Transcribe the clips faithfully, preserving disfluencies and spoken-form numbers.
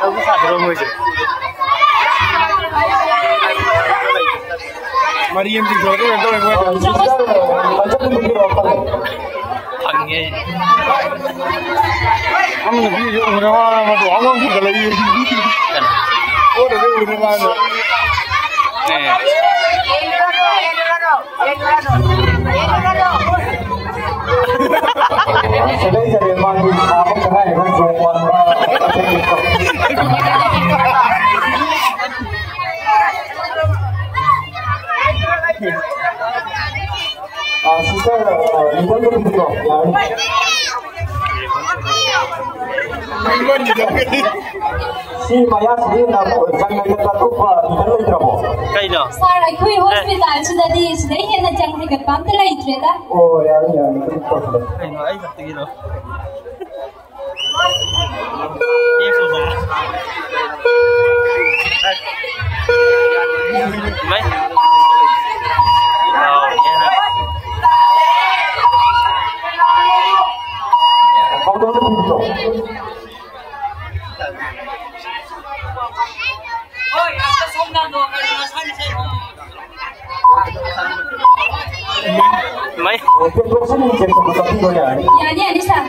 ꯇꯧꯕ ꯁꯥꯗ꯭ꯔꯣ ꯃꯣꯏꯁꯦ? ꯃꯔꯤ ꯑꯃ ꯆꯤꯡꯊꯣꯛꯑꯒ ꯀꯩꯅꯣ ꯇꯧꯔꯦ ꯃꯣꯏ꯫ ꯐꯪꯉꯦ꯫ ꯑꯃ ꯅꯨꯄꯤꯁꯨ ꯎꯅ ꯃꯥꯅ ꯃꯇꯣ ꯑꯃ ꯐꯒꯠꯂꯛꯏ꯫ ꯑꯣꯗꯁꯨ ꯎꯅ ꯃꯥꯅ꯫ ꯁꯤꯗꯩ ꯆꯠꯂꯦ ꯃꯥꯒꯤ ꯁꯥꯕ ꯀꯗꯥꯏꯗ ꯖꯣꯕ ꯋꯥꯟꯕ꯫ ꯑ, ꯁꯤꯁꯇꯔ, ꯑ, ꯂꯤꯗꯔꯗꯣ ꯄꯤꯕꯤꯔꯣ, ꯌꯥꯔꯅꯤ꯫ ꯁꯤ ꯃꯌꯥꯁꯤꯗꯤ ꯅꯪ ꯆꯪꯉꯒ ꯑꯇꯣꯞꯄ ꯂꯤꯗꯔ ꯂꯩꯇ꯭ꯔꯕꯣ? ꯀꯩꯅꯣ? ꯁꯥꯔ, ꯑꯩꯈꯣꯏ ꯑꯦ꯫ ꯍꯣꯁꯄꯤꯇꯥꯜꯁꯤꯗꯗꯤ ꯁꯤꯗꯩ ꯍꯦꯟꯅ ꯆꯪ ꯍꯦꯟꯒꯠꯄ ꯑꯝꯇ ꯂꯩꯇ꯭ꯔꯦꯗ꯫ ꯑꯣ, ꯌꯥꯔꯅꯤ, ꯌꯥꯔꯅꯤ, ꯑꯗꯨꯝ ꯇꯧꯁꯤꯜꯂꯣ꯫ ꯀꯩꯅꯣ, ꯑꯩ ꯈꯛꯇꯒꯤꯔꯣ? ꯃꯩ꯫ ꯌꯥꯅꯤ, ꯌꯥꯅꯤ, ꯁꯥꯔ꯫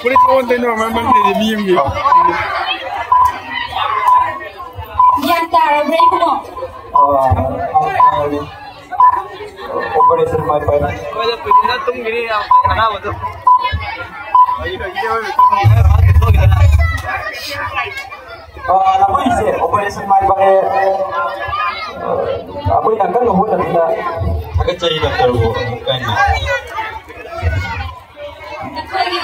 ꯐꯨꯔꯤꯠ ꯑꯣꯟꯗꯣꯏꯅꯣ ꯃꯃꯜꯗꯤ ꯃꯤ ꯑꯃꯒꯤ꯫ ꯒ꯭ꯌꯥꯟ ꯇꯥꯔꯕ꯭ꯔꯥ, ꯏꯕꯨꯡꯉꯣ? ꯑꯣ, ꯑꯣꯄꯔꯦꯁꯟ ꯃꯥꯏ ꯄꯥꯛꯑꯦ꯫ ꯑꯩꯈꯣꯏꯗ ꯀꯨꯏꯅ ꯇꯨꯝꯈꯤꯅꯤ, ꯌꯥꯝ ꯑꯅꯥꯕꯗꯣ꯫ ꯑ, ꯑꯩꯈꯣꯏꯁꯦ ꯑꯣꯄꯔꯦꯁꯟ ꯃꯥꯏ ꯄꯥꯛꯑꯦ꯫ ꯑ, ꯑꯩꯈꯣꯏꯅ ꯀꯟꯅ ꯍꯣꯠꯅꯕꯤꯅ ꯊꯥꯒꯠꯆꯔꯤ ꯗꯥꯛꯇꯔꯕꯨ꯫ ꯀꯥꯏꯅ꯫ ꯑꯩꯈꯣꯏꯒꯤ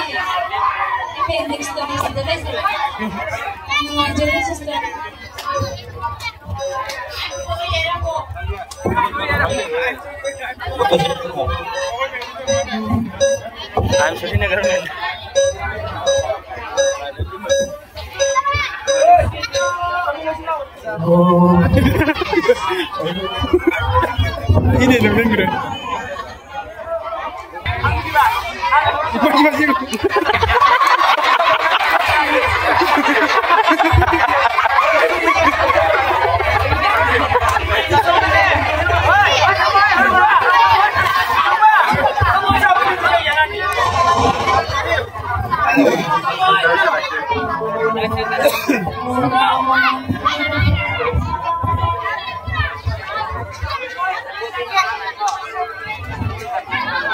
ꯑꯦꯄꯦꯟꯗꯤꯛꯁꯇꯣ ꯃꯁꯤꯗ ꯂꯩꯖꯔꯦ꯫ ꯌꯥꯝ ꯅꯨꯡꯉꯥꯏꯖꯔꯦ, sister. I'm sitting in a ꯑꯣ꯫ ꯑꯩꯅ ꯅꯣꯛꯅꯤꯡꯈ꯭ꯔꯦ꯫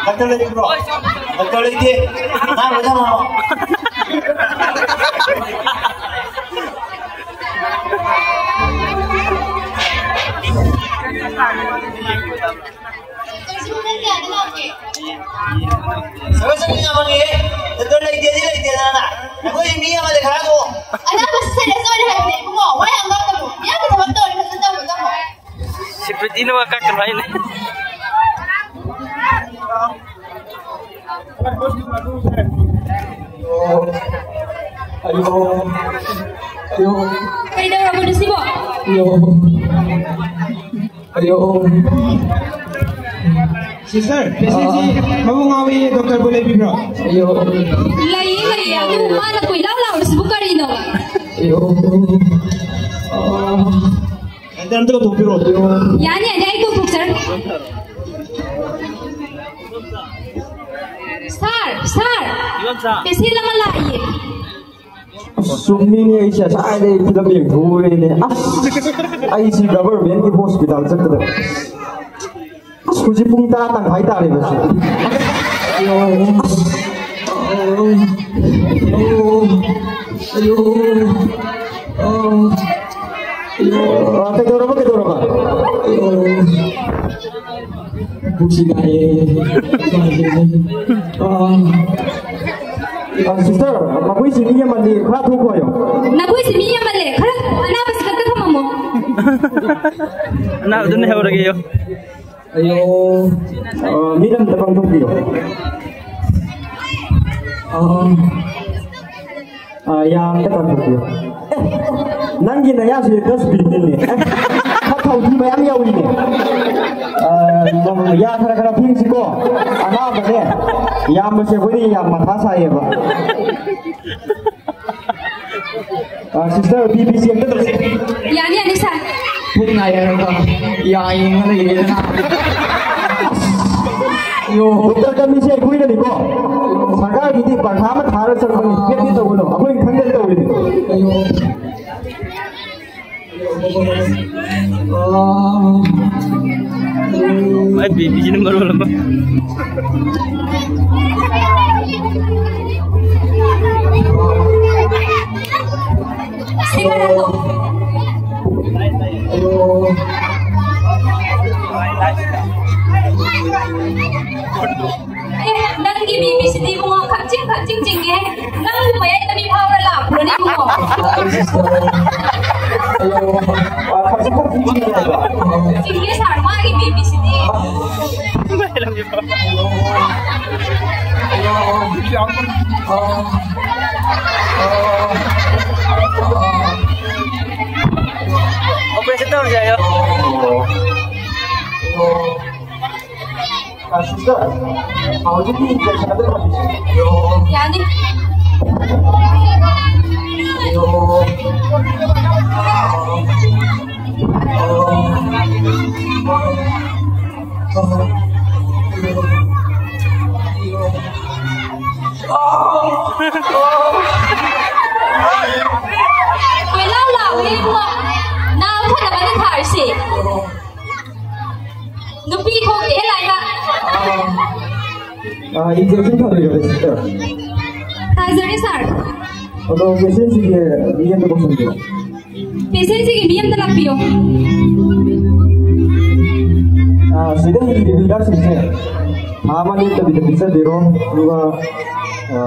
ꯗꯥꯛꯇꯔ ꯂꯩꯕ꯭ꯔꯣ? ꯗꯥꯛꯇꯔ ꯂꯩꯇꯦ꯫ ꯅꯪ ꯂꯣꯏ ꯊꯝꯃꯣ꯫ ꯁꯒꯠ ꯁꯒꯠ ꯌꯥꯝ ꯃꯥꯡꯉꯦꯍꯦ꯫ ꯗꯥꯛꯇꯔ ꯂꯩꯇꯦꯗꯤ ꯂꯩꯇꯦꯗꯅ꯫ ꯑꯩꯈꯣꯏ ꯃꯤ ꯑꯃꯗ ꯈꯔ ꯊꯣꯛꯑꯣ꯫ ꯑꯅꯥꯕ ꯁꯦꯔꯤꯌꯁ ꯑꯣꯏꯔꯦ ꯍꯥꯏꯕꯅꯦ ꯏꯕꯨꯡꯉꯣ꯫ ꯋꯥ ꯌꯥꯝ ꯉꯥꯡꯒꯅꯨ꯫ ꯃꯤꯌꯥꯝꯒꯤ ꯊꯕꯛ ꯇꯧꯔꯦ, ꯐꯖꯅ ꯇꯧꯔꯣ, ꯇꯧꯔꯣ꯫ ꯁꯤꯄ꯭ꯔꯤꯇꯤꯅ ꯋꯥ ꯀꯛꯀꯅꯨ ꯍꯥꯏꯅꯦ꯫ ꯑꯌꯣ꯫ ꯑꯌꯣ꯫ ꯀꯩꯗꯧꯔꯕꯅꯣ ꯁꯤꯕꯣ? ꯑꯌꯣ꯫ ꯑꯌꯣ꯫ ꯁꯤꯁꯇꯔ, ꯄꯦꯁꯦꯟꯁꯤ ꯃꯕꯨꯛ ꯉꯥꯎꯏ, ꯗꯣꯛꯇꯔꯕꯨ ꯂꯩꯕꯤꯕ꯭ꯔꯣ? ꯑꯌꯣ꯫ ꯂꯩꯌꯦ, ꯂꯩꯌꯦ꯫ ꯑꯗꯨ ꯃꯥꯅ ꯀꯣꯏꯂꯥꯎ ꯂꯥꯎꯔꯤꯁꯤꯕꯨ ꯀꯔꯤꯅꯣ? ꯑꯌꯣ꯫ ꯑꯥ꯫ ꯑꯝꯇ, ꯑꯝꯇ ꯀꯧꯊꯣꯛꯄꯤꯔꯛꯑꯣ꯫ ꯌꯥꯅꯤ, ꯌꯥꯅꯤ, ꯑꯩ ꯀꯧꯊꯣꯛꯆꯔꯛꯀꯦ꯫ ꯁꯥꯔ, ꯁꯥꯔ, ꯏꯕꯣꯝꯆꯥ꯫ ꯄꯦꯁꯦꯟ ꯑꯃ ꯂꯥꯛꯏꯌꯦ꯫ ꯑꯁ, ꯆꯨꯝꯃꯤꯅꯦ, ꯑꯩꯁꯦ ꯉꯁꯥꯏꯗꯩ ꯐꯤꯂꯝ ꯌꯦꯡꯊꯣꯛꯎꯔꯦꯅꯦ꯫ ꯑꯁ, ꯑꯩꯁꯤ ꯒꯚꯔꯃꯦꯟꯒꯤ ꯍꯣꯁꯄꯤꯇꯥꯜ ꯆꯠꯀꯗꯕ꯫ ꯑꯁ, ꯍꯧꯖꯤꯛ ꯄꯨꯡ ꯇꯔꯥ ꯇꯪꯈꯥꯏ ꯇꯥꯔꯦꯕ ꯁꯤ꯫ ꯑꯁ, ꯑꯌꯣ, ꯑꯌꯣ, ꯑꯌꯣ, ꯑꯌꯣ꯫ ꯑ, ꯀꯩꯗꯧꯔꯕ, ꯀꯩꯗꯧꯔꯕ? ꯑꯌꯣ꯫ ꯄꯨꯛꯁꯤ ꯅꯥꯏꯌꯦ꯫ ꯑ꯫ ꯑ, ꯁꯤꯁꯇꯔ, ꯃꯈꯣꯏꯁꯤ ꯃꯤ ꯑꯃꯅꯤ, ꯈꯔ ꯊꯣꯛꯈꯣ ꯍꯥꯏꯌꯣ꯫ ꯅꯈꯣꯏꯁꯤ ꯃꯤ ꯑꯃ ꯂꯩ, ꯈꯔ ꯑꯅꯥꯕꯁꯤ ꯈꯛꯇ ꯊꯝꯃꯝꯃꯣ꯫ ꯑꯅꯥꯕꯗꯨꯅ ꯍꯧꯔꯒꯦꯌꯣ꯫ ꯑꯌꯣ꯫ ꯑ, ꯃꯤꯠ ꯑꯝꯇ ꯄꯥꯡꯊꯣꯛꯄꯤꯌꯣ꯫ ꯑ, ꯑ, ꯌꯥ ꯑꯝꯇ ꯄꯥꯡꯊꯣꯛꯄꯤꯌꯣ꯫ ꯑꯦ, ꯅꯪꯒꯤ ꯅꯌꯥꯁꯦ ꯗꯁꯕꯤꯟꯅꯤꯅꯦ꯫ ꯐꯠꯇ ꯍꯥꯎꯊꯤ ꯃꯌꯥꯝ ꯌꯥꯎꯔꯤꯅꯦ꯫ ꯑ, ꯌꯥ ꯈꯔ ꯈꯔ ꯐꯦꯡꯁꯤꯀꯣ꯫ ꯑꯅꯥꯕꯅꯦ꯫ ꯏꯌꯥꯝꯕꯁꯦ ꯑꯩꯈꯣꯏꯗꯤ ꯌꯥꯝ ꯃꯊꯥ ꯁꯥꯏꯌꯦꯕ꯫ ꯑ, sister, B P C ꯑꯝꯇ ꯇꯧꯁꯤ꯫ ꯌꯥꯅꯤ, ꯌꯥꯅꯤ, sir꯫ ꯄꯨꯛ ꯅꯥꯏ ꯍꯥꯏꯔꯒ ꯌꯥ ꯌꯦꯡꯉ ꯂꯩꯔꯦꯗꯅ꯫ ꯑꯌꯣ꯫ Doctor ꯇꯝꯃꯤꯁꯦ ꯑꯩꯈꯣꯏꯅꯅꯤꯀꯣ꯫ ꯁꯔꯀꯥꯔꯒꯤꯗꯤ ꯄꯔꯈꯥ ꯑꯃ ꯊꯥꯔ ꯆꯠꯄꯅꯤ꯫ ꯄꯦꯠꯇꯤ ꯇꯧꯒꯅꯨ꯫ ꯑꯩꯈꯣꯏ ꯈꯪꯗꯅ ꯇꯧꯔꯤꯅꯤ꯫ ꯑꯌꯣ꯫ ꯑꯩ ꯕꯤꯄꯤꯁꯤꯅ ꯃꯔꯣꯜ ꯑꯃ꯫ ꯑꯦ, ꯅꯪꯒꯤ ꯕꯤꯄꯤꯁꯤꯗꯤ ꯏꯕꯨꯡꯉꯣ, ꯈꯪꯆꯤꯡ ꯈꯪꯆꯤꯡ ꯆꯤꯡꯉꯦ꯫ ꯅꯪꯕꯨ ꯃꯌꯥꯏꯗ ꯃꯤ ꯐꯥꯎꯔ ꯂꯥꯛꯄ꯭ꯔꯣꯅꯦ ꯏꯕꯨꯡꯉꯣ? ꯆꯤꯡꯉꯦ ꯁꯥꯔ, ꯃꯥꯒꯤ ꯕꯤꯄꯤꯁꯤꯗꯤ꯫ ꯑꯣꯄꯔꯦꯁꯟ ꯇꯧꯔꯁꯦ ꯍꯥꯏꯌꯣ꯫ ꯑ, sister, ꯍꯧꯖꯤꯛꯀꯤ injection ꯑꯗꯨ ꯊꯝꯕꯤꯁꯤ꯫ ꯌꯥꯅꯤ꯫ ꯀꯣꯏꯂꯥꯎ ꯂꯥꯎꯋꯦ ꯏꯕꯨꯡꯉꯣ꯫ ꯅꯥꯕ ꯐꯅꯕꯅꯤ ꯊꯥꯔꯤꯁꯦ꯫ ꯅꯨꯄꯤ ꯊꯣꯛꯇꯦ ꯂꯥꯏꯅ꯫ ꯑ, injection ꯊꯥꯗꯣꯏꯔꯣ, sister? ꯊꯥꯖꯔꯦ, sir꯫ ꯑꯗꯣ patientꯁꯤꯒꯤ ꯃꯤ ꯑꯝꯇ ꯀꯧꯁꯟꯕꯤꯌꯣ꯫ Patientꯁꯤꯒꯤ ꯃꯤ ꯑꯝꯇ ꯂꯥꯛꯄꯤꯌꯣ꯫ ꯑ, ꯁꯤꯗ ꯏꯔꯤꯕ ꯍꯤꯗꯥꯛꯁꯤꯡꯁꯦ ꯊꯥ ꯑꯃ ꯂꯦꯞꯇꯕꯤꯗ ꯄꯤꯖꯕꯤꯔꯣ꯫ ꯑꯗꯨꯒ, ꯑ,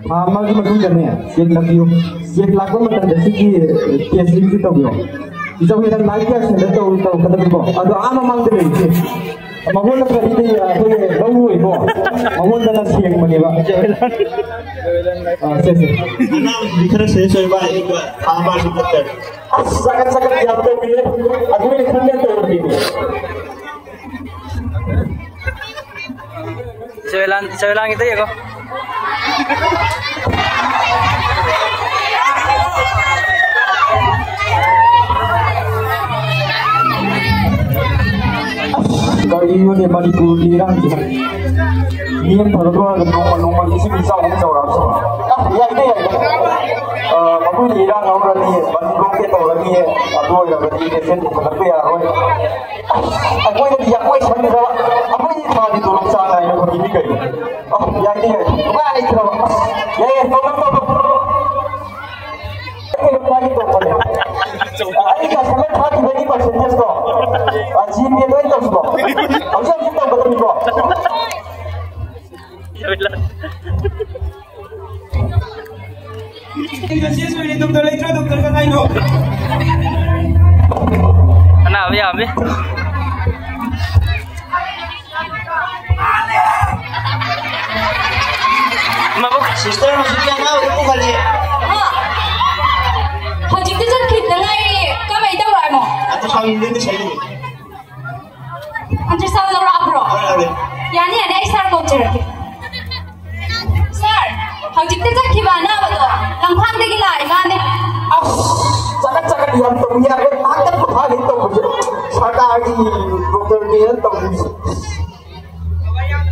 ꯊꯥ ꯑꯃꯒꯤ ꯃꯇꯨꯡꯗꯅꯦ check ꯂꯥꯛꯄꯤꯌꯨ꯫ Check ꯂꯥꯛꯄ ꯃꯇꯝꯗ ꯁꯤꯒꯤ testꯁꯤꯡꯁꯤ ꯇꯧꯕꯤꯌꯣ꯫ ꯏꯆꯧ ꯍꯤꯗꯥꯛ ꯂꯥꯏ ꯀꯌꯥ ꯁꯦꯟꯗ ꯇꯧ-, ꯇꯧꯔꯛꯀꯗꯕꯀꯣ꯫ ꯑꯗꯣ ꯑꯥ ꯃꯃꯥꯡꯗ ꯂꯩꯔꯤꯁꯦ꯫ ꯃꯉꯣꯟꯗ ꯀꯔꯤꯗꯤ ꯑꯩꯈꯣꯏ ꯂꯧꯔꯣꯏꯀꯣ꯫ ꯃꯉꯣꯟꯗꯅ ꯁꯦꯡꯕꯅꯦꯕ꯫ ꯑꯥ, ꯁꯦ, ꯁꯦ꯫ ꯑꯉꯥꯡꯁꯤꯗꯤ ꯈꯔ serious ꯑꯣꯏꯕ, ꯑꯗꯨꯒ ꯐꯥꯕꯁꯨ ꯐꯠꯇꯕ꯫ ꯑꯁ, ꯆꯒꯠ ꯆꯒꯠ ꯌꯥꯝ ꯇꯧꯕꯤꯔꯦ꯫ ꯑꯗꯨꯃꯥꯏꯅ ꯈꯪꯗꯅ ꯇꯧꯔꯕꯅꯤꯅꯦ꯫ ꯁꯦꯂꯥꯟ, ꯁꯦꯂꯥꯟꯒꯤꯗ ꯌꯦꯡꯉꯣ꯫ ꯀꯔꯤꯅꯣꯅꯦ ꯃꯅꯤꯄꯨꯔꯒꯤ ꯏꯔꯥꯡꯁꯦ? ꯃꯤ ꯑꯃ ꯐꯔꯛꯂꯣꯏꯔꯒ ꯅꯣꯡꯃ ꯅꯣꯡꯃꯒꯤ ꯏꯁꯤꯡ ꯏꯆꯥꯎ ꯑꯃ ꯆꯥꯎꯔꯛꯑꯕꯁꯦ꯫ ꯑ, ꯌꯥꯏꯗ, ꯌꯥꯏꯗ꯫ ꯑ, ꯃꯈꯣꯏꯒꯤ ꯏꯔꯥꯡ ꯍꯧꯔꯅꯤ, ꯕꯟ ꯕ꯭ꯂꯣꯀꯦꯠ ꯇꯧꯔꯅꯤ, ꯑꯗꯨ ꯑꯣꯏꯔꯒꯗꯤ ꯄꯦꯁꯦꯟ ꯄꯨꯈꯠꯂꯛꯄ ꯌꯥꯔꯣꯏ꯫ ꯑꯩꯈꯣꯏꯅꯗꯤ ꯌꯥꯝ ꯋꯥꯏ ꯁꯪꯈ꯭ꯔꯕ, ꯑꯩꯈꯣꯏꯒꯤ ꯊꯥꯒꯤ ꯇꯣꯂꯣꯞ ꯆꯥꯡ ꯅꯥꯏꯅ ꯐꯪꯉꯤꯅꯤ ꯀꯩꯅꯣ? ꯑ, ꯌꯥꯏꯗ, ꯌꯥꯏꯗ꯫ ꯅꯨꯡꯉꯥꯏ ꯂꯩꯇ꯭ꯔꯕ꯫ ꯑꯁ, ꯌꯥꯏ, ꯌꯥꯏ, ꯇꯧꯔꯣ, ꯇꯧꯔꯣ꯫ ꯑꯩ ꯀꯁꯇꯃꯔ ꯊꯥꯈꯤꯕꯒꯤ ꯄꯔꯁꯦꯟꯇꯦꯖꯇꯣ, ꯑ, ꯖꯤ ꯄꯦ ꯂꯣꯏ ꯇꯧꯁꯤꯀꯣ꯫ ꯍꯧꯖꯤꯛ ꯍꯧꯖꯤꯛ ꯇꯧꯒꯗꯕꯅꯤꯀꯣ꯫ ꯉꯁꯤ ꯁꯣꯏꯔꯦ, ꯗꯣꯛꯇꯔ ꯂꯩꯇ꯭ꯔꯣ? ꯗꯣꯛꯇꯔ ꯀꯗꯥꯏꯅꯣ? ꯑꯅꯥꯕ ꯌꯥꯝꯃꯤ꯫ ꯃꯕꯨꯛ ꯁꯤꯁꯇꯔ ꯍꯧꯖꯤꯛꯀꯤ ꯑꯅꯥꯕꯗꯨ ꯄꯨꯈꯠꯂꯦ꯫ ꯍꯥ? ꯍꯧꯖꯤꯛꯇ ꯆꯠꯈꯤꯕꯗ ꯉꯥꯏꯔꯤ꯫ ꯀꯃꯥꯏ ꯇꯧꯔꯛꯑꯅꯣ? ꯑꯗꯨ ꯁꯥꯎꯅꯤꯡꯗꯦ, ꯁꯥꯎꯅꯤꯡꯗꯦ꯫ ꯑꯜꯇ꯭ꯔꯥꯁꯥꯎꯟ ꯂꯧꯔꯛꯑꯕ꯭ꯔꯣ? ꯂꯧꯔꯛꯑꯦ꯫ ꯌꯥꯅꯤ, ꯌꯥꯅꯤ, ꯑꯩ ꯁꯥꯔ ꯀꯧꯖꯔꯛꯀꯦ꯫ ꯁꯥꯔ, ꯍꯧꯖꯤꯛꯇ ꯆꯠꯈꯤꯕ ꯑꯅꯥꯕꯗꯣ ꯂꯝꯐꯥꯡꯗꯒꯤ ꯂꯥꯛꯏ ꯃꯥꯅꯦ꯫ ꯑꯁ, ꯆꯒꯠ ꯆꯒꯠ ꯌꯥꯝ ꯇꯧꯕ ꯌꯥꯔꯣꯏ꯫ ꯉꯥꯏꯍꯥꯛꯇꯪ ꯄꯣꯊꯥꯒꯦ ꯇꯧꯕꯁꯦ꯫ ꯁꯔꯀꯥꯔꯒꯤ ꯗꯣꯛꯇꯔꯅꯦꯅ ꯇꯧꯔꯤꯁꯦ꯫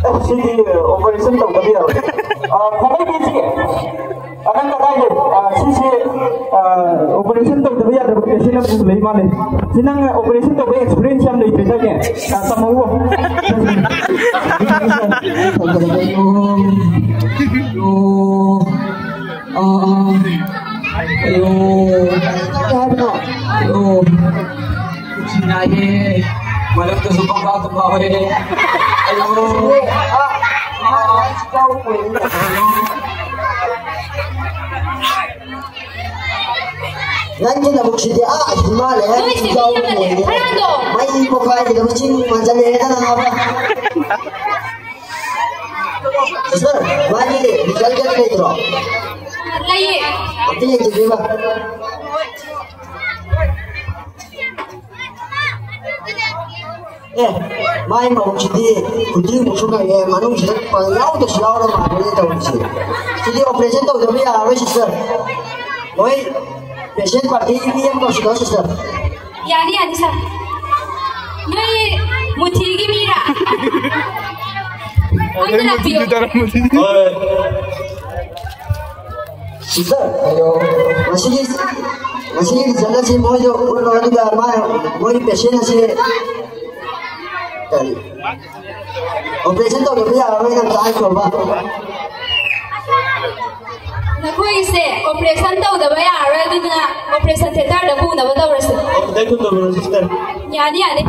ꯑꯦ, ꯁꯤꯗꯤ ꯑꯣꯄꯔꯦꯁꯟ ꯇꯧꯗꯕ ꯌꯥꯔꯣꯏ꯫ ꯑ, ꯈ꯭ꯋꯥꯏꯗꯒꯤ ꯁꯤ, ꯑ, ꯅꯪ ꯀꯗꯥꯏꯗ? ꯑ, ꯁꯤꯁꯦ, ꯑ, ꯑꯣꯄꯔꯦꯁꯟ ꯇꯧꯗꯕ ꯌꯥꯗꯕ ꯄꯦꯁꯦꯟ ꯑꯃꯁꯨ ꯂꯩ ꯃꯥꯜꯂꯦ꯫ ꯁꯤ ꯅꯪ ꯑꯣꯄꯔꯦꯁꯟ ꯇꯧꯕ ꯑꯦꯛꯁꯄꯤꯔꯤꯌꯦꯟꯁ ꯌꯥꯝ ꯂꯩꯇ꯭ꯔꯦ ꯇꯥꯏꯅꯦ? ꯑ, ꯇꯝꯍꯧꯔꯣ꯫ ꯑꯣ, ꯑꯣ, ꯑꯣ, ꯑꯣ꯫ ꯑꯌꯣ꯫ ꯀꯩ ꯍꯥꯏꯕꯅꯣ? ꯑꯌꯣ꯫ ꯄꯨꯛꯁꯤ ꯅꯥꯏꯌꯦ꯫ ꯃꯔꯛꯇꯁꯨ ꯄꯪꯀꯥ ꯇꯨꯝꯕ ꯍꯧꯔꯦ꯫ ꯑꯌꯣ꯫ ꯑ, ꯑ, ꯑ꯫ ꯅꯪꯒꯤ ꯅꯕꯨꯛꯁꯤꯗꯤ ꯑꯥ ꯍꯤꯃꯥꯂꯌꯥ ꯅꯣꯏꯁꯦ ꯃꯤ ꯑꯃꯅꯦ, ꯈꯔꯗꯣ꯫ ꯃꯩ ꯄꯣꯈꯥꯏꯒꯗꯕ ꯆꯤꯡ ꯃꯥꯟꯁꯤꯜꯂꯛꯑꯦꯗ ꯅꯥꯕ꯫ ꯁꯤꯁꯇꯔ, ꯃꯥꯒꯤ ꯔꯤꯖꯜ ꯀꯔꯤ ꯂꯩꯇ꯭ꯔꯣ? ꯂꯩꯌꯦ꯫ ꯑꯝꯇ ꯌꯦꯡꯖꯒꯦꯕ꯫ ꯑꯦ, ꯃꯥꯏ ꯃꯕꯨꯛꯁꯤꯗꯤ ꯈꯨꯗꯤꯡꯃꯛꯁꯨ ꯈꯪꯉꯦ, ꯃꯅꯨꯡꯁꯤꯗ ꯄꯪ ꯌꯥꯎꯗꯁꯨ ꯌꯥꯎꯔ ꯃꯥꯜꯂꯦ ꯇꯧꯔꯤꯁꯦ꯫ ꯁꯤꯗꯤ ꯑꯣꯄꯔꯦꯁꯟ ꯇꯧꯗꯕ ꯌꯥꯔꯔꯣꯏ ꯁꯤꯁꯇꯔ꯫ ꯃꯣꯏ ꯄꯦꯁꯦꯟ ꯄꯥꯔꯇꯤꯒꯤ ꯃꯤ ꯑꯃ ꯀꯧꯁꯤꯜꯂꯣ ꯁꯤꯁꯇꯔ꯫ ꯌꯥꯅꯤ, ꯌꯥꯅꯤ, ꯁꯥꯔ꯫ ꯅꯣꯏ ꯃꯨꯊꯤꯒꯤ ꯃꯤꯔꯥ? ꯑꯝꯇ ꯂꯥꯛꯄꯤꯌꯣ꯫ ꯍꯣꯏ꯫ ꯁꯤꯁꯇꯔ, ꯉꯁꯤꯒꯤ, ꯉꯁꯤꯒꯤ ꯔꯤꯖꯜ ꯑꯁꯤ ꯃꯣꯏꯗ ꯎꯠꯂꯣ, ꯑꯗꯨꯒ ꯃꯥ, ꯃꯣꯏꯒꯤ ꯄꯦꯁꯦꯟ ꯑꯁꯤ ꯀꯔꯤ? ꯑꯣꯄꯔꯦꯁꯟ ꯇꯧꯗꯕ ꯌꯥꯔꯔꯣꯏꯅ ꯑꯝꯇ ꯍꯥꯏꯈ꯭ꯔꯣꯕ꯫ ꯅꯈꯣꯏꯒꯤꯁꯦ ꯑꯣꯄꯔꯦꯁꯟ ꯇꯧꯗꯕ ꯌꯥꯔꯔꯣꯏ, ꯑꯗꯨꯅ ꯑꯣꯄꯔꯦꯁꯟ ꯊꯤꯌꯦꯇꯔꯗ ꯄꯨꯅꯕ ꯇꯧꯔꯁꯤ꯫ ꯌꯥꯅꯤ, ꯌꯥꯅꯤ꯫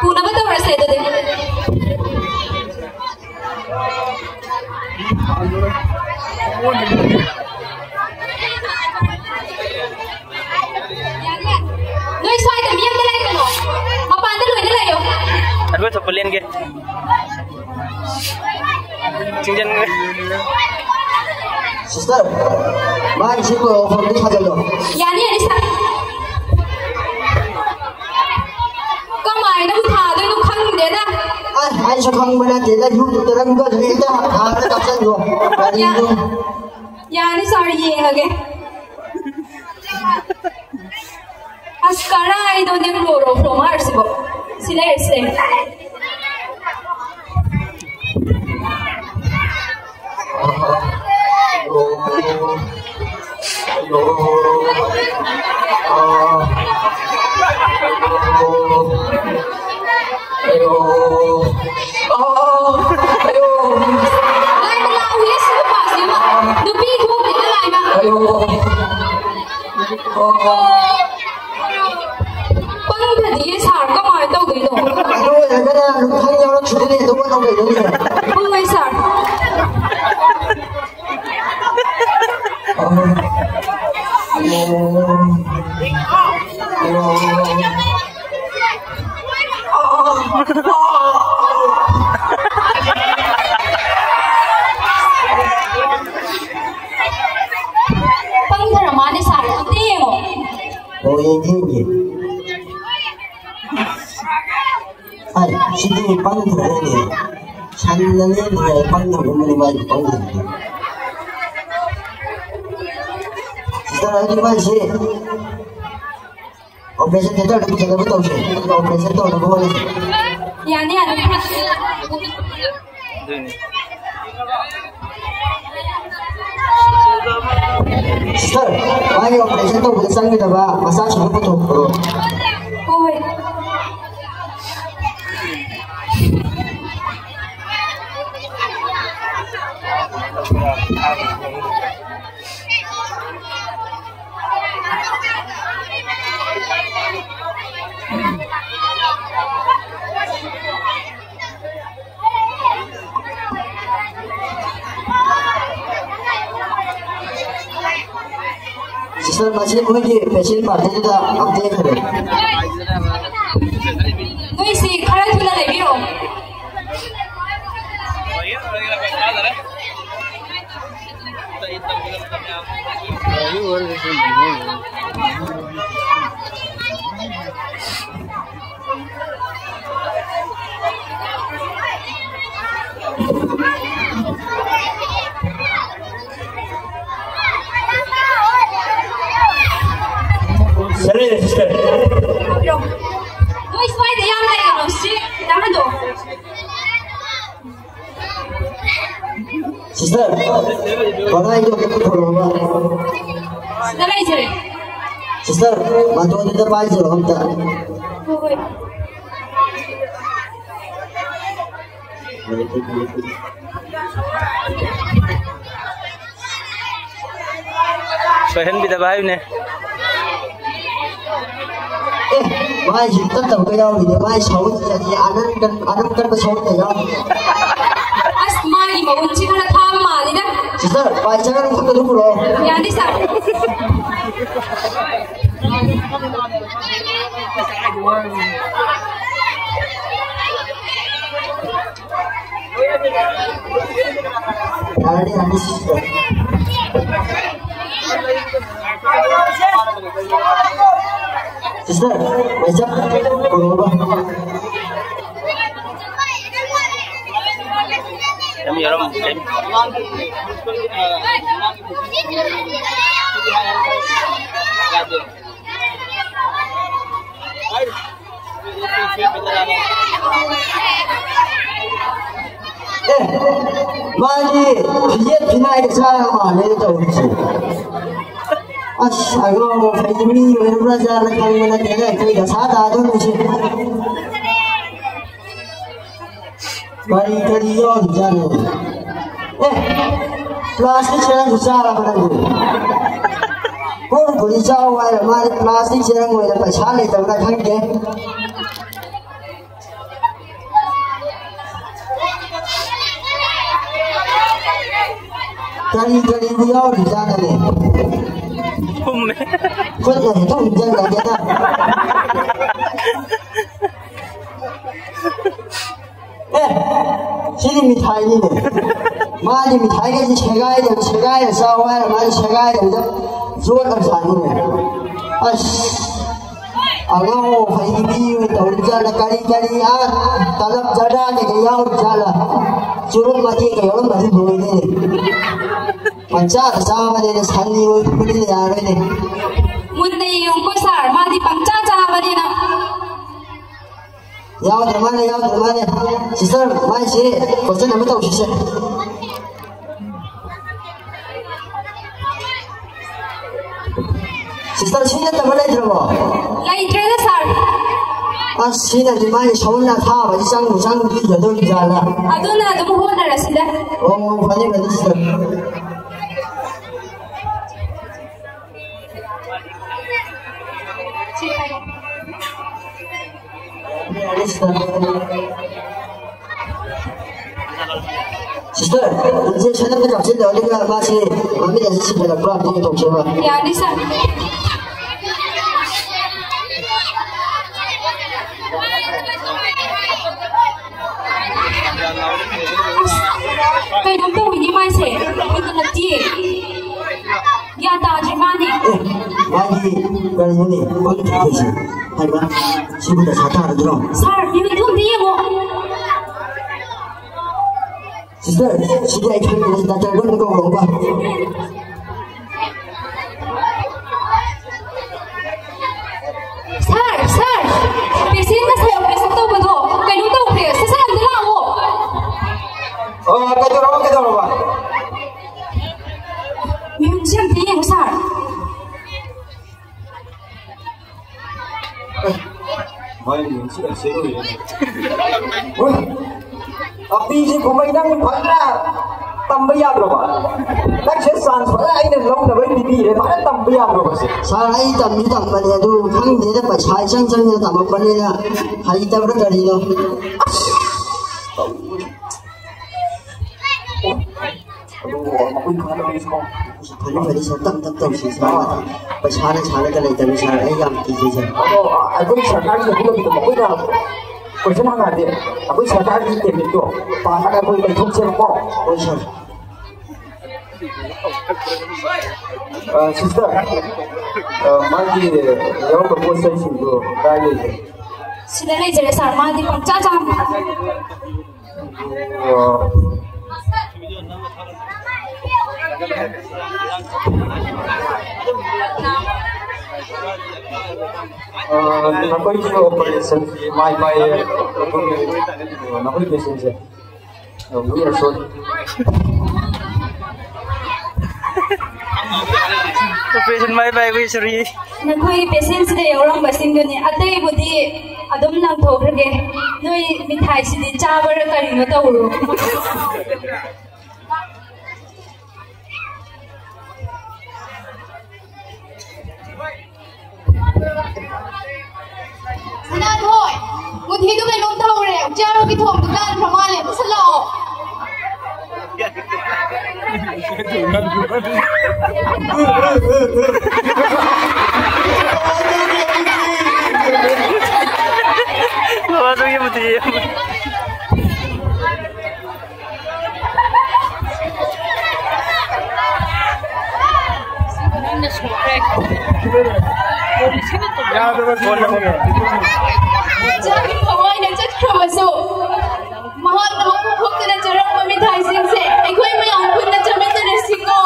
ꯄꯨꯅꯕ ꯇꯧꯔꯁꯦ ꯑꯗꯨꯗꯤ꯫ ꯅꯣꯏ ꯁ꯭ꯋꯥꯏꯗ ꯃꯤ ꯑꯝꯇ ꯂꯩꯒꯅꯣ꯫ ꯃꯄꯥꯟꯗ ꯂꯣꯏꯅ ꯂꯩꯌꯣ꯫ ꯑꯗꯨꯒ ꯆꯠꯄ ꯂꯦꯟꯒꯦ꯫ ꯆꯤꯡꯖꯟꯒꯦ꯫ ꯁꯤꯁꯇꯔ, ꯃꯥꯒꯤꯁꯤ ꯐꯣꯟꯗ ꯊꯥꯖꯜꯂꯣ꯫ ꯌꯥꯅꯤ, ꯌꯥꯅꯤ, ꯁꯥꯔ꯫ ꯀꯃꯥꯏꯅꯕꯨ ꯊꯥꯗꯣꯏꯅꯣ ꯈꯪꯗꯦꯗ꯫ ꯑꯁ, ꯑꯩꯁꯨ ꯈꯪꯕ ꯅꯠꯇꯦꯗ, ꯌꯨꯇ꯭ꯌꯨꯕꯇ ꯅꯪ ꯍꯦꯛꯇ ꯍꯥꯟꯅ ꯀꯥꯞꯁꯟꯈꯣ꯫ ꯀꯔꯤꯅꯣ? ꯌꯥꯅꯤ ꯁꯥꯔ, ꯌꯦꯡꯉꯒꯦ꯫ ꯑꯁ, ꯀꯔꯥꯏꯗꯅꯣꯅꯦ ꯀ꯭ꯂꯣꯔꯣꯐꯣꯝ ꯍꯥꯏꯔꯤꯁꯤꯕꯣ? ꯁꯤ ꯂꯩꯔꯦ, ꯁꯤ ꯂꯩꯔꯦ꯫ ꯂꯥꯏꯃ ꯂꯥꯛꯎꯍꯦ, ꯁꯤ ꯅꯨꯄꯥꯁꯤꯃ꯫ ꯅꯨꯄꯤ ꯊꯣꯛꯇꯦꯗ ꯂꯥꯏꯃ꯫ ꯄꯪꯈ꯭ꯔꯗꯤ ꯁꯥꯔ ꯀꯃꯥꯏꯅ ꯇꯧꯗꯣꯏꯅꯣ? ꯑꯗꯨ ꯑꯣꯏꯔꯒꯅ ꯂꯨꯈꯝ ꯌꯥꯎꯔꯛꯈꯤꯗꯣꯏꯅꯦ, ꯑꯗꯨꯒ ꯇꯧꯗꯣꯏꯅꯦ꯫ ꯍꯣꯏ, ꯍꯣꯏ, ꯁꯥꯔ꯫ ꯄꯪꯊꯔ ꯃꯥꯅꯦ ꯁꯥꯔ, ꯑꯝꯇ ꯌꯦꯡꯉꯣ꯫ ꯑꯣ, ꯌꯦꯡꯒꯦ, ꯌꯦꯡꯒꯦ꯫ ꯍꯥꯏ, ꯁꯤꯗꯤ ꯄꯪꯊꯔꯦꯅꯦ꯫ ꯁꯟꯅ ꯂꯦꯟꯈ꯭ꯔꯦ, ꯄꯪꯊꯕꯒꯨꯝꯕꯅꯤ ꯃꯥꯒꯤ ꯄꯪꯊꯕꯗꯤ꯫ ꯁꯤꯁꯇꯔ, ꯑꯗꯨꯗꯤ ꯃꯥꯏꯁꯦ ꯑꯣꯄꯔꯦꯁꯟ ꯊꯤꯌꯦꯇꯔꯗ ꯄꯨꯁꯤꯟꯅꯕ ꯇꯧꯁꯦ, ꯑꯗꯨꯒ ꯑꯣꯄꯔꯦꯁꯟ ꯇꯧꯅꯕ ꯍꯣꯠꯅꯁꯦ꯫ ꯌꯥꯅꯤ, ꯌꯥꯅꯤ꯫ ꯑꯗꯨꯅꯤ꯫ ꯁꯤꯁꯇꯔ, ꯃꯥꯒꯤ ꯑꯣꯄꯔꯦꯁꯟ ꯇꯧꯕꯗ ꯆꯪꯒꯗꯕ ꯃꯆꯥꯁꯤꯡꯗꯣ ꯄꯨꯊꯣꯛꯈ꯭ꯔꯣ꯫ ꯍꯣꯏ꯫ ꯁꯤꯁꯇꯔ, ꯃꯁꯤ ꯑꯩꯈꯣꯏꯒꯤ ꯄꯦꯁꯦꯟ ꯄꯥꯔꯇꯤꯗꯨꯗ ꯑꯝꯇ ꯌꯦꯡꯍꯜꯂꯨ꯫ ꯅꯣꯏꯁꯤ ꯈꯔ ꯊꯨꯅ ꯂꯩꯕꯤꯔꯣ꯫ ꯁꯔꯦ, ꯁꯤꯁꯇꯔ꯫ ꯅꯣꯏ ꯁ꯭ꯋꯥꯏꯗ ꯌꯥꯝ ꯂꯩꯔꯕꯣ? ꯁꯤ ꯈꯤꯇꯪ ꯍꯟꯗꯣꯛꯑꯣ꯫ ꯁꯤꯁꯇꯔ, ꯃꯅꯥꯏꯗꯣ ꯑꯝꯇ ꯄꯨꯊꯣꯔꯛꯑꯣꯕ꯫ ꯁꯤꯗ ꯂꯩꯖꯔꯦ꯫ ꯁꯤꯁꯇꯔ, ꯃꯇꯣꯟꯗꯨꯗ ꯄꯥꯏꯖꯔꯣ ꯑꯝꯇ꯫ ꯍꯣꯏ, ꯍꯣꯏ꯫ ꯁꯣꯏꯍꯟꯕꯤꯗꯕ ꯍꯥꯏꯕꯅꯦ꯫ ꯑꯦ, ꯃꯥꯏꯁꯤ ꯇꯠꯇꯕꯒ ꯌꯥꯎꯔꯤꯅꯦ꯫ ꯃꯥꯏ ꯁꯥꯎꯟꯁꯤꯗꯤ ꯑꯅꯟ ꯀꯟ-, ꯑꯅꯟ ꯀꯟꯕ ꯁꯥꯎꯟꯒ ꯌꯥꯎꯔꯤꯅꯦ꯫ ꯑꯁ, ꯃꯥꯒꯤ ꯃꯒꯨꯟꯁꯤ ꯈꯔ ꯊꯥꯕ ꯃꯥꯜꯂꯤꯗ꯫ ꯁꯤꯁꯇꯔ, ꯄꯥꯏ ꯆꯪꯉꯒ ꯈꯨꯠꯇ ꯑꯗꯨꯝ ꯄꯨꯔꯛꯑꯣ꯫ ꯌꯥꯅꯤ, ꯁꯥꯔ꯫ ꯌꯥꯔꯅꯤ, ꯌꯥꯔꯅꯤ, ꯁꯤꯁꯇꯔ꯫ ꯁꯤꯁꯇꯔ, ꯃꯩꯆꯞ ꯄꯨꯔꯛꯑꯣꯕ꯫ ꯌꯥꯝ ꯌꯥꯎꯔꯝꯃꯣꯏ꯫ ꯑꯦ, ꯃꯥꯗꯤ ꯐꯤꯖꯦꯠ ꯐꯤꯅꯥꯏꯒ ꯆꯥꯔ ꯃꯥꯜꯂꯦ ꯇꯧꯔꯤꯁꯦ꯫ ꯑꯁ, ꯑꯉꯥꯎꯕ ꯐꯩ, ꯃꯤ ꯑꯣꯏꯔꯕ꯭ꯔꯥ ꯖꯥꯠꯂ ꯈꯪꯕ ꯅꯠꯇꯦꯗ, ꯑꯩꯈꯣꯏ ꯗꯁꯥ ꯇꯥꯗꯧꯔꯤꯁꯦ꯫ ꯀꯔꯤ ꯀꯔꯤ ꯌꯥꯎꯔꯤꯖꯥꯠꯅꯣ? ꯑꯦ, plastic ꯆꯦꯔꯪꯁꯨ ꯆꯥꯔꯕ ꯅꯪꯕꯨ? ꯀꯣꯔ ꯀꯨꯂꯤ ꯆꯥꯎ ꯍꯥꯏꯔ ꯃꯥꯗꯤ plastic ꯆꯦꯔꯪ ꯑꯣꯏꯅ ꯄꯩꯁꯥ ꯂꯩꯇꯕ꯭ꯔꯥ ꯈꯪꯗꯦ꯫ ꯀꯔꯤ ꯀꯔꯤꯕꯨ ꯌꯥꯎꯔꯤꯖꯥꯠꯅꯣꯅꯦ? ꯈꯨꯝꯃꯦ꯫ ꯈꯨꯠꯅ ꯍꯦꯛꯇ ꯍꯨꯝꯖꯤꯜꯂꯒꯦꯗ꯫ ꯑꯦ, ꯁꯤꯗꯤ ꯃꯤꯊꯥꯏꯅꯤꯅꯦ꯫ ꯃꯥꯗꯤ ꯃꯤꯊꯥꯏꯒꯁꯦ ꯁꯦꯒꯥꯏꯗꯕ, ꯁꯦꯒꯥꯏꯔ ꯆꯥꯎ ꯍꯥꯏꯔ ꯃꯥꯗꯤ ꯁꯦꯒꯥꯏꯗꯕꯤꯗ ꯌꯣꯠꯂꯒ ꯁꯥꯟꯅꯩꯅꯦ꯫ ꯑꯁ, ꯑꯉꯥꯎ ꯐꯩ ꯃꯤ ꯑꯣꯏꯅ ꯇꯧꯔꯤꯕꯖꯥꯠꯂ? ꯀꯔꯤ ꯀꯔꯤ, ꯑꯥ, ꯇꯂꯞ ꯖꯔꯗꯥ ꯀꯩꯀꯩ ꯌꯥꯎꯔꯤꯕꯖꯥꯠꯂ? ꯆꯨꯔꯨꯞ ꯃꯇꯦꯛꯀ ꯌꯥꯎꯔꯝꯕꯗꯤ ꯂꯣꯏꯔꯦꯅꯦ꯫ ꯄꯪꯆꯥꯗ ꯆꯥꯕꯅꯤꯅ ꯁꯟꯅꯤ ꯑꯣꯏꯕꯅꯤꯅ ꯌꯥꯔꯣꯏꯅꯦ꯫ ꯃꯨꯟꯅ ꯌꯦꯡꯉꯨꯀꯣ ꯁꯥꯔ, ꯃꯥꯗꯤ ꯄꯪꯆꯥ ꯆꯥꯕꯅꯤꯅ꯫ ꯌꯥꯎꯗ꯭ꯔ ꯃꯥꯜꯂꯦ, ꯌꯥꯎꯗ꯭ꯔ ꯃꯥꯜꯂꯦ꯫ ꯁꯤꯁꯇꯔ, ꯃꯥꯏꯁꯦ question ꯑꯃ ꯇꯧꯁꯤꯁꯦ꯫ ꯁꯤꯁꯇꯔ, ꯁꯤ ꯅꯠꯇꯕ ꯂꯩꯇ꯭ꯔꯕꯣ? ꯂꯩꯇ꯭ꯔꯦꯗ, ꯁꯥꯔ꯫ ꯑꯁ, ꯁꯤꯅꯗꯤ ꯃꯥꯒꯤ ꯁꯎꯟ ꯑꯊꯥꯕꯗꯤ ꯆꯪꯕꯨ ꯆꯪꯕꯤꯒꯗꯧꯔꯤ ꯖꯥꯠꯂꯥ? ꯑꯗꯨꯅ ꯑꯗꯨꯝ ꯍꯣꯠꯅꯔꯁꯤꯗ꯫ ꯑꯣ, ꯐꯅꯤ, ꯐꯅꯤ, ꯁꯤꯁꯇꯔ꯫ ꯁꯤꯁꯇꯔ, injection ꯑꯃ ꯆꯥꯁꯤꯜꯂꯣ, ꯑꯗꯨꯒ ꯃꯥꯁꯦ ꯃꯃꯤꯠ ꯑꯁꯤ ꯁꯤꯟꯖꯜꯂꯛꯄ꯭ꯔꯥ ꯑꯝꯇ ꯌꯦꯡꯊꯣꯛꯁꯦꯕ꯫ ꯌꯥꯅꯤ, ꯁꯥꯔ꯫ ꯑꯁ, ꯀꯩꯅꯣꯝ ꯇꯧꯋꯤꯅꯦ ꯃꯥꯏꯁꯦ꯫ ꯑꯩꯈꯣꯏꯗ ꯅꯠꯇꯤꯌꯦ꯫ ꯒ꯭ꯌꯥꯟ ꯇꯥꯗ꯭ꯔꯦ ꯃꯥꯅꯦ꯫ ꯑꯦ, ꯃꯥꯒꯤ ꯀꯔꯤꯅꯣꯅꯦ? ꯃꯥꯒꯤ ꯊꯣꯛꯂꯛꯏꯁꯦ꯫ ꯍꯥꯏꯕ, ꯁꯤꯕꯨ ꯗꯁꯥ ꯇꯥꯔꯗ꯭ꯔꯣ? ꯁꯥꯔ, ꯃꯤꯠ ꯊꯣꯡꯗ ꯌꯦꯡꯉꯣ꯫ ꯁꯤꯁꯇꯔ, ꯁꯤꯗꯤ ꯑꯩ ꯈꯪꯗꯦ, ꯗꯥꯛꯇꯔꯗ ꯑꯝꯇ ꯀꯧꯔꯛꯑꯣꯕ꯫ ꯁꯥꯔ, ꯁꯥꯔ, ꯄꯦꯁꯦꯟ ꯉꯁꯥꯏ ꯑꯣꯄꯔꯦꯁꯟ ꯇꯧꯕꯗꯣ ꯀꯩꯅꯣ ꯇꯧꯈ꯭ꯔꯦ, ꯁꯠ ꯁꯠ ꯑꯝꯇ ꯂꯥꯛꯑꯣ꯫ ꯑ, ꯀꯩꯗꯧꯔꯕ, ꯀꯩꯗꯧꯔꯕ? ꯃꯤꯍꯨꯟꯁꯦ ꯑꯝꯇ ꯌꯦꯡꯉꯨ, ꯁꯥꯔ꯫ ꯃꯥꯏ ꯃꯤꯡꯁꯤ ꯑꯦꯛꯁꯤꯗꯦꯟ ꯑꯣꯏꯔꯦꯅꯦ꯫ ꯍꯣꯏ꯫ ꯑꯄꯤꯁꯤ ꯈꯨꯝꯃꯩ ꯅꯪ ꯐꯖꯅ ꯇꯝꯕ ꯌꯥꯗ꯭ꯔꯣꯕ? ꯅꯪꯁꯦ ꯆꯥꯟꯁ ꯐꯖꯅ ꯑꯩꯅ ꯂꯧꯅꯕ ꯄꯤꯕꯤꯔꯦ, ꯐꯖꯅ ꯇꯝꯕ ꯌꯥꯗ꯭ꯔꯣꯕ ꯁꯦ? ꯁꯥꯔ, ꯑꯩ ꯇꯝꯗꯤ ꯇꯝꯕꯅꯦ, ꯑꯗꯨ ꯈꯪꯗꯦꯗ, ꯄꯩꯁꯥ ꯏꯆꯪ ꯆꯪꯗꯅ ꯇꯝꯃꯛꯄꯅꯤꯅ ꯍꯩꯇꯕ꯭ꯔꯥ ꯀꯔꯤꯅꯣ? ꯑꯗꯨ ꯃꯈꯣꯏ ꯈꯪꯍꯟꯅꯕꯒꯤꯁꯨ ꯀꯣ꯫ ꯐꯅꯤ, ꯐꯅꯤ, ꯁꯥꯔ, ꯇꯞ ꯇꯞ ꯇꯧꯁꯤ, ꯁꯥꯔ꯫ ꯄꯩꯁꯥꯅ ꯁꯥꯔꯒ ꯂꯩꯇꯕꯅꯤ, ꯁꯥꯔ, ꯑꯩ ꯌꯥꯝ ꯀꯤꯖꯩ, ꯁꯥꯔ꯫ ꯑꯗꯣ ꯑꯩꯈꯣꯏ ꯁꯔꯀꯥꯔꯒꯤ ꯃꯐꯝꯗ ꯃꯈꯣꯏꯅ ꯀꯣꯏꯁꯟ ꯍꯪꯉꯛꯑꯗꯤ ꯑꯩꯈꯣꯏ ꯁꯔꯀꯥꯔꯒꯤ ꯇꯦꯛꯅꯤꯛꯇꯣ ꯄꯥꯜꯂꯒ ꯑꯩꯈꯣꯏ ꯂꯩꯊꯣꯛꯁꯦꯕꯀꯣ꯫ ꯍꯣꯏ, ꯁꯥꯔ꯫ ꯑ, ꯁꯤꯁꯇꯔ, ꯑ, ꯃꯥꯒꯤ ꯌꯥꯎꯔꯝꯕ ꯄꯣꯠ ꯆꯩꯁꯤꯡꯗꯣ ꯀꯥꯏ ꯂꯩꯒꯦ? ꯁꯤꯗ ꯂꯩꯖꯔꯦ, ꯁꯥꯔ, ꯃꯥꯗꯤ ꯄꯪꯆꯥ ꯆꯥꯝꯕ꯫ ꯑꯣ꯫ ꯑ, ꯅꯈꯣꯏꯒꯤ ꯑꯣꯄꯔꯦꯁꯟꯁꯤ ꯃꯥꯏ ꯄꯥꯛꯑꯦ, ꯑꯗꯨꯒꯤ ꯅꯈꯣꯏꯒꯤ ꯄꯦꯁꯦꯟꯁꯦ꯫ ꯑ, we are sorry. ꯑꯣꯄꯔꯦꯁꯟ ꯃꯥꯏ ꯄꯥꯛꯑꯦ, we are sorry. ꯅꯈꯣꯏꯒꯤ ꯄꯦꯁꯦꯟꯁꯤꯗ ꯌꯥꯎꯔꯝꯕꯁꯤꯡꯗꯨꯅꯤ, ꯑꯇꯩꯕꯨꯗꯤ ꯑꯗꯨꯝ ꯂꯪꯊꯣꯛꯈ꯭ꯔꯒꯦ꯫ ꯅꯣꯏ ꯃꯤꯊꯥꯏꯁꯤꯗꯤ ꯆꯥꯕꯔ ꯀꯔꯤꯅꯣ ꯇꯧꯔꯣ꯫ ꯁꯅꯥꯊꯣꯏ, ꯃꯨꯊꯤꯗꯨ ꯀꯩꯅꯣꯝ ꯇꯧꯔꯦ꯫ ꯎꯆꯤꯌꯥꯔꯣꯒꯤ ꯊꯣꯡꯗꯨ ꯀꯥꯟꯈ꯭ꯔ ꯃꯥꯜꯂꯦ꯫ ꯄꯨꯁꯜꯂꯛꯑꯣ꯫ ꯆꯥꯕꯤ ꯊꯋꯥꯏꯅ ꯆꯠꯈ꯭ꯔꯕꯁꯨ, ꯃꯍꯥꯛꯅ ꯃꯄꯨ ꯈꯣꯛꯇꯅ ꯆꯥꯔꯝꯕ ꯃꯤꯊꯥꯏꯁꯤꯡꯁꯦ ꯑꯩꯈꯣꯏ ꯃꯌꯥꯝ ꯄꯨꯟꯅ ꯆꯥꯃꯤꯟꯅꯔꯁꯤꯀꯣ꯫